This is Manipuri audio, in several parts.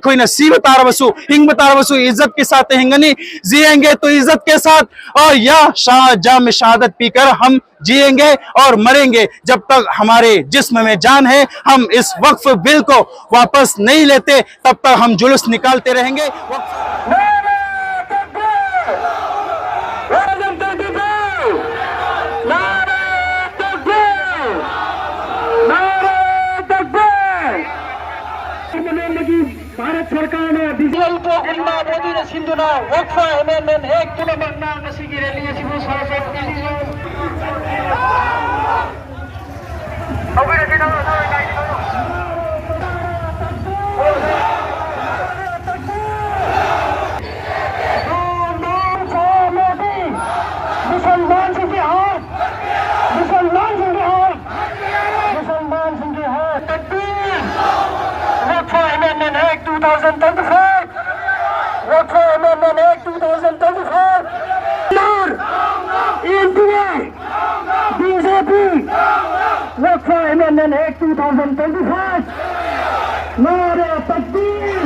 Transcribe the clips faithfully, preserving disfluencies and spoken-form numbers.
ꯑꯩꯈꯣꯏꯅ ꯁꯤꯕ ꯇꯥꯔꯕꯁꯨ, ꯍꯤꯡꯕ ꯇꯥꯔꯕꯁꯨ, इज़्ज़त के साथ ꯍꯤꯡꯒꯅꯤ, जिएंगे तो इज़्ज़त के साथ, और या शहा-, जाम शहादत पीकर हम जिएंगे और मरेंगे। जब तक हमारे जिस्म में जान है, हम इस वक्फ बिल को वापस नहीं लेते, तब तक हम जुलूस निकालते रहेंगे। भारत सरकार ने डिजिटल को गुमनाबूदी ने सिंधुना वक्फ अमेंडमेंट एक्ट पुनर्मंगना मसीह की रैली है, सिविल सोसाइटी मुसलमान सिंह के हाथ, मुसलमान सिंह के हाथ, मुसलमान सिंह के हाथ। तकबीर! Waqf Amendment Act two thousand twenty-five, Waqf Amendment Act two thousand twenty-five, N P I, B J P, Waqf Amendment Act two thousand twenty-five, नारे तकबीर!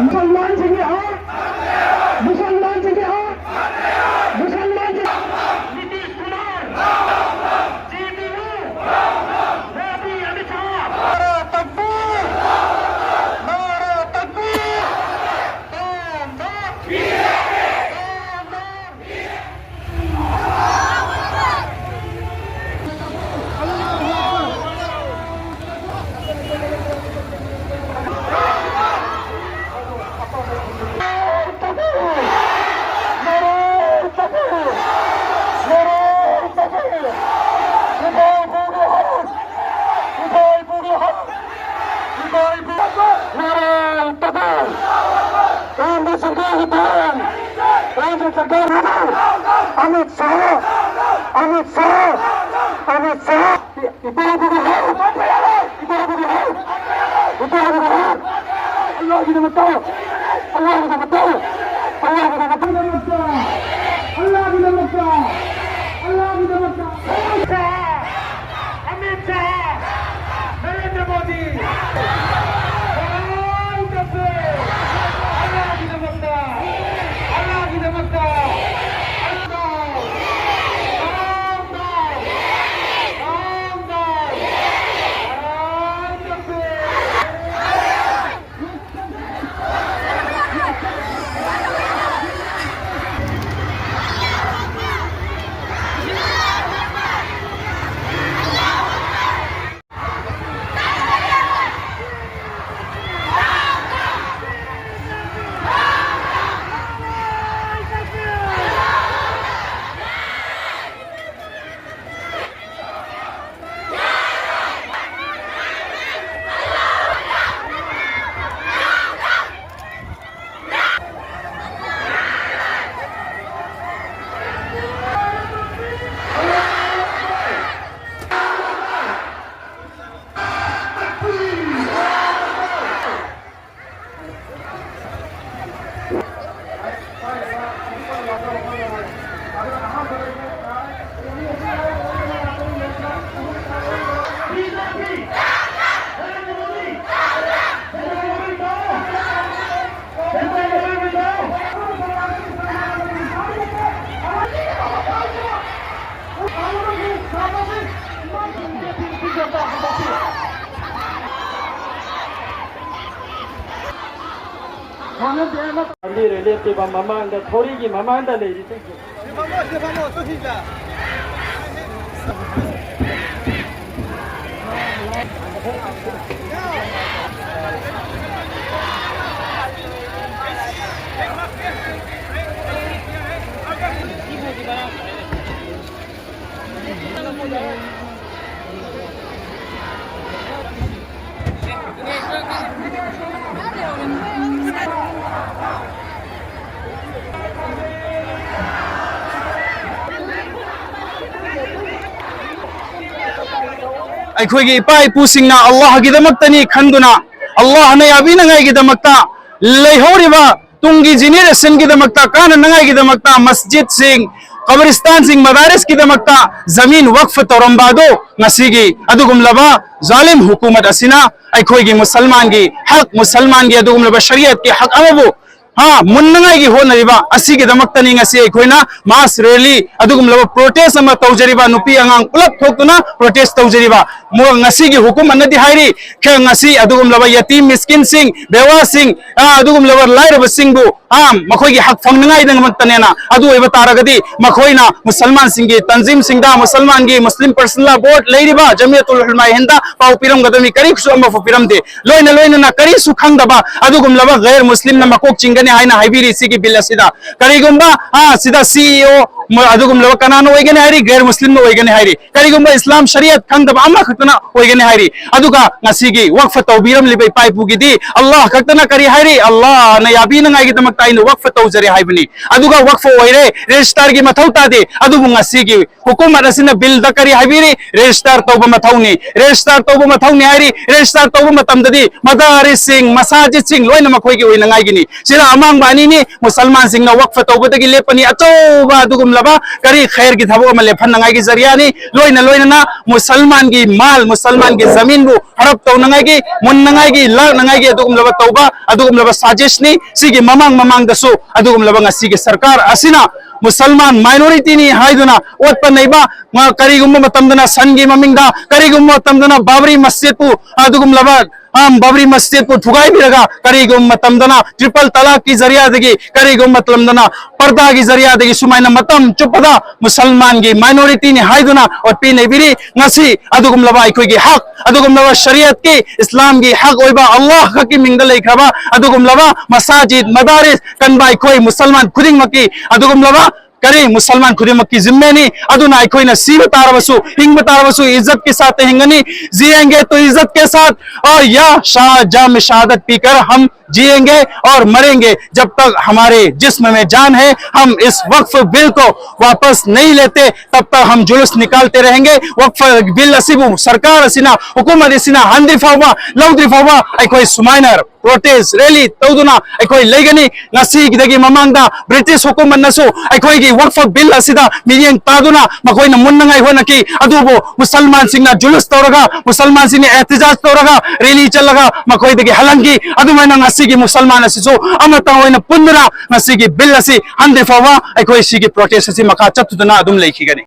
मुसलमान सिंह के हाथ, मुसलमान सिंह के हाथ, मुसलमान Singh, Nitish Kumar, J D U, Modi, Amit Shah, नारे तकबीर! नारे तकबीर! नारायण तकबीर! केंद्र सरकार की तान! केंद्र सरकार की तान! अमित शाह! अमित शाह! अमित शाह! इधर भी है! इधर भी है! इधर भी है! अल्लाह की नमत! अल्लाह की नमत! अल्लाह की नमत! अल्लाह की नमत! अल्लाह की नमत! अमित शाह! अमित शाह! नरेंद्र मोदी! नारायण तकबीर! ꯈꯪꯍꯟꯗꯦ ꯑꯃ ꯇꯝꯕꯤꯔꯦ꯫ ꯂꯦꯞꯄꯤꯕ ꯃꯃꯥꯡꯗ, ꯊꯧꯔꯤꯒꯤ ꯃꯃꯥꯡꯗ ꯂꯩꯔꯤꯁꯤꯡꯁꯦ꯫ ꯑꯩꯈꯣꯏꯒꯤ ꯏꯄꯥ ꯏꯄꯨꯁꯤꯡꯅ ꯑꯜꯂꯥꯍꯒꯤꯗꯃꯛꯇꯅꯤ ꯈꯟꯗꯨꯅ, ꯑꯜꯂꯥꯍꯅ ꯌꯥꯕꯤꯅꯉꯥꯏꯒꯤꯗꯃꯛꯇ, ꯂꯩꯍꯧꯔꯤꯕ ꯇꯨꯡꯒꯤ ꯖꯦꯅꯦꯔꯦꯁꯟꯒꯤꯗꯃꯛꯇ, ꯀꯥꯟꯅꯅꯉꯥꯏꯒꯤꯗꯃꯛꯇ ꯃꯁꯖꯤꯗꯁꯤꯡ, ꯀꯕꯔꯤꯁꯇꯥꯟꯁꯤꯡ, ꯃꯗꯥꯔꯤꯁꯀꯤꯗꯃꯛꯇ ꯖꯃꯤꯟ ꯋꯛꯐ ꯇꯧꯔꯝꯕ ꯑꯗꯨ ꯉꯁꯤꯒꯤ ꯑꯗꯨꯒꯨꯝꯂꯕ ꯖꯥꯂꯤꯝ ꯍꯨꯀꯨꯃꯠ ꯑꯁꯤꯅ ꯑꯩꯈꯣꯏꯒꯤ ꯃꯨꯁꯜꯃꯥꯟꯒꯤ ꯍꯛ, ꯃꯨꯁꯜꯃꯥꯟꯒꯤ ꯑꯗꯨꯒꯨꯝꯂꯕ ꯁꯔꯤꯌꯠꯀꯤ ꯍꯛ ꯑꯃꯕꯨ, ꯍꯥ, ꯃꯨꯟꯅꯉꯥꯏꯒꯤ ꯍꯣꯠꯅꯔꯤꯕ ꯑꯁꯤꯒꯤꯗꯃꯛꯇꯅꯤ ꯉꯁꯤ ꯑꯩꯈꯣꯏꯅ ꯃꯥꯁ ꯔꯦꯂꯤ, ꯑꯗꯨꯒꯨꯝꯂꯕ ꯄ꯭ꯔꯣꯇꯦꯁ ꯑꯃ ꯇꯧꯖꯔꯤꯕ, ꯅꯨꯄꯤ ꯑꯉꯥꯡ ꯄꯨꯂꯞ ꯊꯣꯛꯇꯨꯅ ꯄ꯭ꯔꯣꯇꯦꯁ ꯇꯧꯖꯔꯤꯕ꯫ ꯃꯣ-, ꯉꯁꯤꯒꯤ ꯍꯨꯀꯨꯃꯠꯅꯗꯤ ꯍꯥꯏꯔꯤ, ꯈ-, ꯉꯁꯤ ꯑꯗꯨꯒꯨꯝꯂꯕ ꯌꯇꯤꯝ ꯃꯤꯁꯀꯤꯟꯁꯤꯡ, ꯕꯦꯋꯥꯁꯤꯡ, ꯑ, ꯑꯗꯨꯒꯨꯝꯂꯕ ꯂꯥꯏꯔꯕꯁꯤꯡꯕꯨ, ꯑ, ꯃꯈꯣꯏꯒꯤ ꯍꯛ ꯐꯪꯅꯉꯥꯏꯗꯃꯛꯇꯅꯦꯅ꯫ ꯑꯗꯨ ꯑꯣꯏꯕ ꯇꯥꯔꯒꯗꯤ ꯃꯈꯣꯏꯅ ꯃꯨꯁꯜꯃꯥꯟꯁꯤꯡꯒꯤ ꯇꯟꯖꯤꯝꯁꯤꯡꯗ, ꯃꯨꯁꯜꯃꯥꯟꯒꯤ ꯃꯨꯁꯂꯤꯝ ꯄꯔꯁꯅꯦꯜ ꯕꯣꯔꯗ ꯂꯩꯔꯤꯕ ꯖꯃꯤꯌꯠ ꯎꯜ ꯎꯂꯃꯥ ꯍꯤꯟꯗ ꯄꯥꯎ ꯄꯤꯔꯝꯒꯗꯕꯅꯤ, ꯀꯔꯤꯁꯨ ꯑꯃꯐꯥꯎ ꯄꯤꯔꯝꯗꯦ꯫ ꯂꯣꯏꯅ ꯂꯣꯏꯅꯅ ꯀꯔꯤꯁꯨ ꯈꯪꯗꯕ ꯑꯗꯨꯒꯨꯝꯂꯕ ꯒꯩꯔ ꯃꯨꯁꯂꯤꯝꯅ ꯃꯀꯣꯛ ꯆꯤꯡꯒꯅꯤ ꯍꯥꯏꯅ ꯍꯥꯏꯕꯤꯔꯤ ꯁꯤꯒꯤ ꯕꯤꯜ ꯑꯁꯤꯗ꯫ ꯀꯔꯤꯒꯨꯝꯕ, ꯑ, ꯁꯤꯗ ꯁꯤ ꯏ ꯑꯣ ꯃ-, ꯑꯗꯨꯒꯨꯝꯂꯕ ꯀꯅꯥꯅ ꯑꯣꯏꯒꯅꯤ ꯍꯥꯏꯔꯤ? ꯒꯩꯔ ꯃꯨꯁꯂꯤꯝꯅ ꯑꯣꯏꯒꯅꯤ ꯍꯥꯏꯔꯤ꯫ ꯀꯔꯤꯒꯨꯝꯕ ꯏꯁꯂꯥꯝ ꯁꯔꯤꯌꯠ ꯈꯪꯗꯕ ꯑꯃꯈꯛꯇꯅ ꯑꯣꯏꯒꯅꯤ ꯍꯥꯏꯔꯤ꯫ ꯑꯗꯨꯒ ꯉꯁꯤꯒꯤ ꯋꯛꯐ ꯇꯧꯕꯤꯔꯝꯂꯤꯕ ꯏꯄꯥ ꯏꯄꯨꯒꯤꯗꯤ ꯑꯜꯂꯥꯍ ꯈꯛꯇꯅ ꯀꯔꯤ ꯍꯥꯏꯔꯤ? "ꯑꯜꯂꯥꯍꯅ ꯌꯥꯕꯤꯅꯉꯥꯏꯒꯤꯗꯃꯛꯇ ꯑꯩꯅ ꯋꯛꯐ ꯇꯧꯖꯔꯦ" ꯍꯥꯏꯕꯅꯤ꯫ ꯑꯗꯨꯒ ꯋꯛꯐ ꯑꯣꯏꯔꯦ, ꯔꯦꯖꯤꯁꯇꯥꯔꯒꯤ ꯃꯊꯧ ꯇꯥꯗꯦ꯫ ꯑꯗꯨꯕꯨ ꯉꯁꯤꯒꯤ ꯍꯨꯀꯨꯃꯠ ꯑꯁꯤꯅ ꯕꯤꯜꯗ ꯀꯔꯤ ꯍꯥꯏꯕꯤꯔꯤ? ꯔꯦꯖꯤꯁꯇꯥꯔ ꯇꯧꯕ ꯃꯊꯧꯅꯤ, ꯔꯦꯖꯤꯁꯇꯥꯔ ꯇꯧꯕ ꯃꯊꯧꯅꯤ ꯍꯥꯏꯔꯤ꯫ ꯔꯦꯖꯤꯁꯇꯥꯔ ꯇꯧꯕ ꯃꯇꯝꯗꯗꯤ ꯃꯗꯥꯔꯤꯁꯁꯤꯡ, ꯃꯁꯥꯖꯤꯗꯁꯤꯡ ꯂꯣꯏꯅ ꯃꯈꯣꯏꯒꯤ ꯑꯣꯏꯅꯉꯥꯏꯒꯤꯅꯤ꯫ ꯁꯤꯗ ꯑꯃꯥꯡꯕ ꯑꯅꯤꯅꯤ꯫ ꯃꯨꯁꯜꯃꯥꯟꯁꯤꯡꯅ ꯋꯛꯐ ꯇꯧꯕꯗꯒꯤ ꯂꯦꯞꯄꯅꯤ, ꯑꯆꯧꯕ ꯑꯗꯨꯒꯨꯝꯂꯕ ꯀꯔꯤ ꯈꯩꯔꯒꯤ ꯊꯕꯛ ꯑꯃ ꯂꯦꯞꯍꯟꯅꯉꯥꯏꯒꯤ ꯖꯔꯤꯌꯥꯅꯤ꯫ ꯂꯣꯏꯅ ꯂꯣꯏꯅꯅ ꯃꯨꯁꯜꯃꯥꯟꯒꯤ ꯃꯥꯜ, ꯃꯨꯁꯜꯃꯥꯟꯒꯤ ꯖꯃꯤꯟꯕꯨ ꯍꯔꯞ ꯇꯧꯅꯉꯥꯏꯒꯤ, ꯃꯨꯟꯅꯉꯥꯏꯒꯤ, ꯂꯥꯛꯅꯉꯥꯏꯒꯤ ꯑꯗꯨꯒꯨꯝꯂꯕ ꯇꯧꯕ, ꯑꯗꯨꯒꯨꯝꯂꯕ ꯁꯥꯖꯤꯁꯅꯤ꯫ ꯁꯤꯒꯤ ꯃꯃꯥꯡ ꯃꯃꯥꯡꯗꯁꯨ ꯑꯗꯨꯒꯨꯝꯂꯕ ꯉꯁꯤꯒꯤ ꯁꯔꯀꯥꯔ ꯑꯁꯤꯅ ꯃꯨꯁꯜꯃꯥꯟ ꯃꯥꯏꯅꯣꯔꯤꯇꯤꯅꯤ ꯍꯥꯏꯗꯨꯅ ꯑꯣꯠꯄ ꯅꯩꯕ, ꯃ-, ꯀꯔꯤꯒꯨꯝꯕ ꯃꯇꯝꯗꯅ ꯁꯟꯒꯤ ꯃꯃꯤꯡꯗ, ꯀꯔꯤꯒꯨꯝꯕ ꯃꯇꯝꯗꯅ ꯕꯥꯕ꯭ꯔꯤ ꯃꯁꯖꯤꯗꯄꯨ, ꯑꯗꯨꯒꯨꯝꯂꯕ, ꯑꯝ, ꯕꯥꯕ꯭ꯔꯤ ꯃꯁꯖꯤꯗꯄꯨ ꯊꯨꯒꯥꯏꯕꯤꯔꯒ, ꯀꯔꯤꯒꯨꯝꯕ ꯃꯇꯝꯗꯅ ꯇ꯭ꯔꯤꯄꯜ ꯇꯂꯥꯛꯀꯤ ꯖꯔꯤꯌꯥꯗꯒꯤ, ꯀꯔꯤꯒꯨꯝꯕ ꯃꯇꯝꯗꯅ ꯄꯔꯗꯥꯒꯤ ꯖꯔꯤꯌꯥꯗꯒꯤ ꯁꯨꯃꯥꯏꯅ ꯃꯇꯝ ꯆꯨꯞꯄꯗ ꯃꯨꯁꯜꯃꯥꯟꯒꯤ ꯃꯥꯏꯅꯣꯔꯤꯇꯤꯅꯤ ꯍꯥꯏꯗꯨꯅ ꯑꯣꯠꯄꯤ ꯅꯩꯕꯤꯔꯤ꯫ ꯉꯁꯤ ꯑꯗꯨꯒꯨꯝꯂꯕ ꯑꯩꯈꯣꯏꯒꯤ ꯍꯛ, ꯑꯗꯨꯒꯨꯝꯂꯕ ꯁꯔꯤꯌꯠꯀꯤ, ꯏꯁꯂꯥꯝꯒꯤ ꯍꯛ ꯑꯣꯏꯕ ꯑꯜꯂꯥꯍ ꯈꯛꯀꯤ ꯃꯤꯡꯗ ꯂꯩꯈ꯭ꯔꯕ ꯑꯗꯨꯒꯨꯝꯂꯕ ꯃꯁꯥꯖꯤꯗ, ꯃꯗꯥꯔꯤꯁ ꯀꯟꯕ ꯑꯩꯈꯣꯏ ꯃꯨꯁꯜꯃꯥꯟ ꯈꯨꯗꯤꯡꯃꯛꯀꯤ ꯑꯗꯨꯒꯨꯝꯂꯕ ꯀꯔꯤ ꯃꯨꯁꯜꯃꯥꯟ ꯈꯨꯗꯤꯡꯃꯛꯀꯤ ꯖꯤꯝꯃꯦꯅꯤ꯫ ꯑꯗꯨꯅ ꯑꯩꯈꯣꯏꯅ ꯁꯤꯕ ꯇꯥꯔꯕꯁꯨ, ꯍꯤꯡꯕ ꯇꯥꯔꯕꯁꯨ ꯏꯖꯠ ꯀꯦ ꯁꯥꯊ ꯍꯤꯡꯒꯅꯤ꯫ ꯖꯤꯌꯦꯡꯒꯦ ꯇꯣ ꯏꯖꯠ ꯀꯦ ꯁꯥꯊ, ꯑꯣꯔ ꯌꯥ ꯁꯥ ꯖꯥꯝ ꯁꯍꯥꯗꯠ ꯄीकर हम जिएंगे और मरेंगे। जब तक हमारे जिस्म में जान है, हम इस वक्फ बिल को वापस नहीं लेते, तब तक हम जुलूस निकालते रहेंगे। वक्फ बिल ꯑꯁꯤꯕꯨ ꯁꯔꯀꯥꯔ ꯑꯁꯤꯅ, ꯍꯨꯀꯨꯃꯠ ꯑꯁꯤꯅ ꯍꯟꯗ꯭ꯔꯤ ꯐꯥꯎꯕ, ꯂꯧꯗ꯭ꯔꯤ ꯐꯥꯎꯕ ꯑꯩꯈꯣꯏ ꯁꯨꯃꯥꯏꯅ ꯄ꯭ꯔꯣꯇꯦꯁ ꯔꯦꯂꯤ ꯇꯧꯗꯨꯅ ꯑꯩꯈꯣꯏ ꯂꯩꯒꯅꯤ꯫ ꯉꯁꯤꯗꯒꯤ ꯃꯃꯥꯡꯗ ꯕ꯭ꯔꯤꯇꯤꯁ ꯍꯨꯀꯨꯃꯠꯅꯁꯨ ꯑꯩꯈꯣꯏꯒꯤ ꯋꯛꯐ ꯕꯤꯜ ꯑꯁꯤꯗ ꯃꯤꯠꯌꯦꯡ ꯇꯥꯗꯨꯅ ꯃꯈꯣꯏꯅ ꯃꯨꯟꯅꯉꯥꯏ ꯍꯣꯠꯅꯈꯤ꯫ ꯑꯗꯨꯕꯨ ꯃꯨꯁꯜꯃꯥꯟꯁꯤꯡꯅ ꯖꯨꯂꯨꯁ ꯇꯧꯔꯒ, ꯃꯨꯁꯜꯃꯥꯟꯁꯤꯡꯅ ꯑꯦꯍꯇꯤꯖꯥꯖ ꯇꯧꯔꯒ, ꯔꯦꯂꯤ ꯆꯠꯂꯒ ꯃꯈꯣꯏꯗꯒꯤ ꯍꯜꯍꯟꯈꯤ꯫ ꯑꯗꯨꯃꯥꯏꯅ ꯉꯁꯤꯒꯤ ꯃꯨꯁꯜꯃꯥꯟ ꯑꯁꯤꯁꯨ ꯑꯃꯇ ꯑꯣꯏꯅ ꯄꯨꯟꯗꯨꯅ ꯉꯁꯤꯒꯤ ꯕꯤꯜ ꯑꯁꯤ ꯍꯟꯗ꯭ꯔꯤ ꯐꯥꯎꯕ ꯑꯩꯈꯣꯏ ꯁꯤꯒꯤ ꯄ꯭ꯔꯣꯇꯦꯁ ꯑꯁꯤ ꯃꯈꯥ ꯆꯠꯊꯗꯨꯅ ꯑꯗꯨꯝ ꯂꯩꯈꯤꯒꯅꯤ꯫